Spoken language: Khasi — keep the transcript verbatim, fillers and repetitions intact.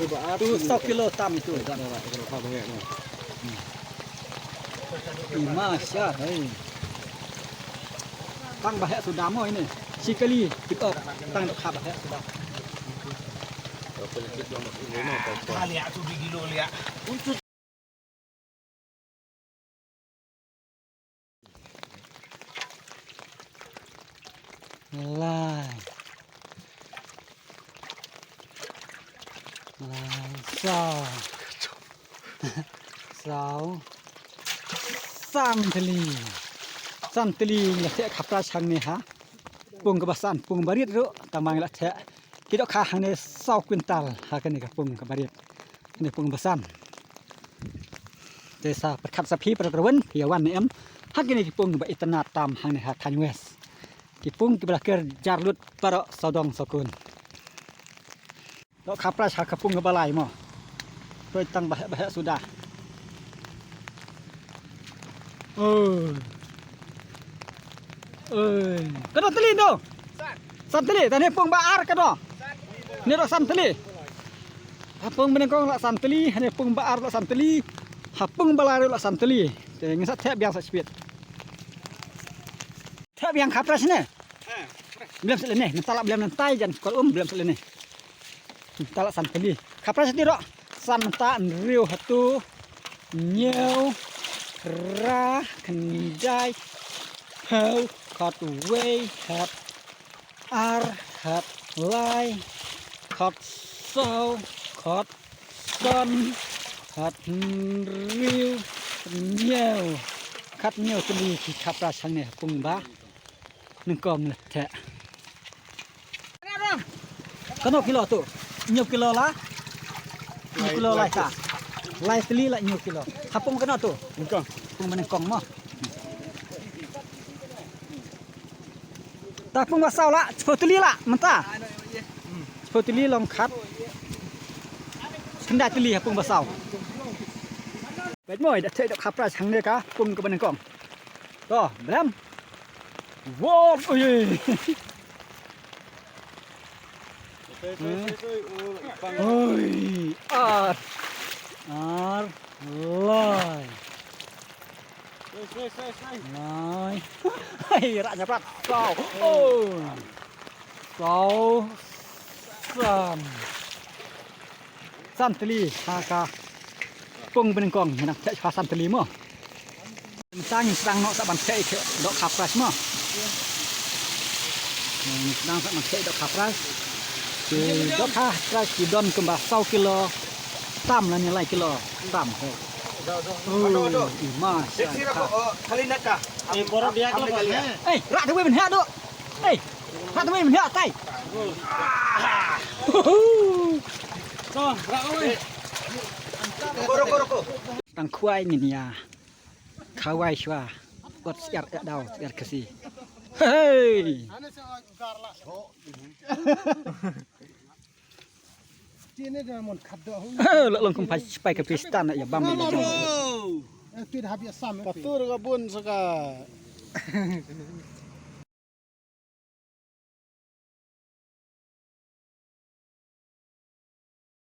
Tu saw kilo tam itu. Ima sha hei. Tang ba heh suda mo ine. Sikali pick up tang dohkha ba heh suda. Lai. Lai saw. Saw. San tylli. San tylli ngi la theh khapra shangne ha. Pung kaba san, pung barit ruh, tang ba ngi la theh. Ki dohkha hangne saw kwintal, ha kane ka pung kaba rit. Kane pung ba san. Te sa pyrkhat sa phi para ka wan, phi ïa wan ne em. Ha kine ki pung ba itynnad tam hangne ha Thaiñ West. Ki pung kiba la ker jar lut baroh sawdong sawkun. Dohkha prize ha ka pung kaba lai mo. Toi tang ba heh ba heh suda. Oi. Oi. Katno tylli to? San tylli, tang ne pung ba ar katno? Ne doh san tylli. Ha pung ba nyngkong lah san tylli, ha ne pung ba ar lah san tylli. Ha pung ba lai lah san tylli. Te ngin sa theh biang sa speed. Theh biang khapra shane. Blem sa lane, nang tala blem nang tai jan kol um blem sa lane. Tala san tylli. Khapra shane ro. San mynta, hynriew hato, hynñiew, phra, khyndai, phew, khatwei, khatar, khatlai, khatsaw, khatsan, khathynriew, hynñiew. Khathynñiew tylli ki khapra shangne ha pung ba nyngkong la theh. Katno kilo to? Hynñiew kilo la? Hynñiew kilo la ta. Lai tylli la hynñiew kilo. Ha pung katno to? Nyngkong. Pung ba nyngkong mo. Ta pung ba saw la, shiphew tylli la mynta. Shiphew tylli long khat. Khyndai tylli ha pung ba saw. Bad mo, da theh dohkha prize hangne ka pung kaba nyngkong. To, blem. Wow, oi. Oi, ar. Ar, lai. Lai. Hei, rak nyaprat. Saw. Oh. Saw. San. San tylli ha ka pung ba nyngkong, ngi nang theh ha san tylli mo. Mynta ngin sdang noh sa ban theh ïa ki dohkha prize mo. Ngin sdang sa ban theh dohkha prize. Ki dohkha prize ki don kumba saw kilo tam lane lai kilo tam. Ui, ima sha ka. Ei, rah tawei ban heh doh. Ei, rah tawei ban heh tai. Tang khwai ngin ïa khawai shuwa. Wat siar ïa daw, siar Khasi. Hei. Lok long kum phai sipai ka Pakistan ïa bam ïa jong. Ka tur ka bun sa ka.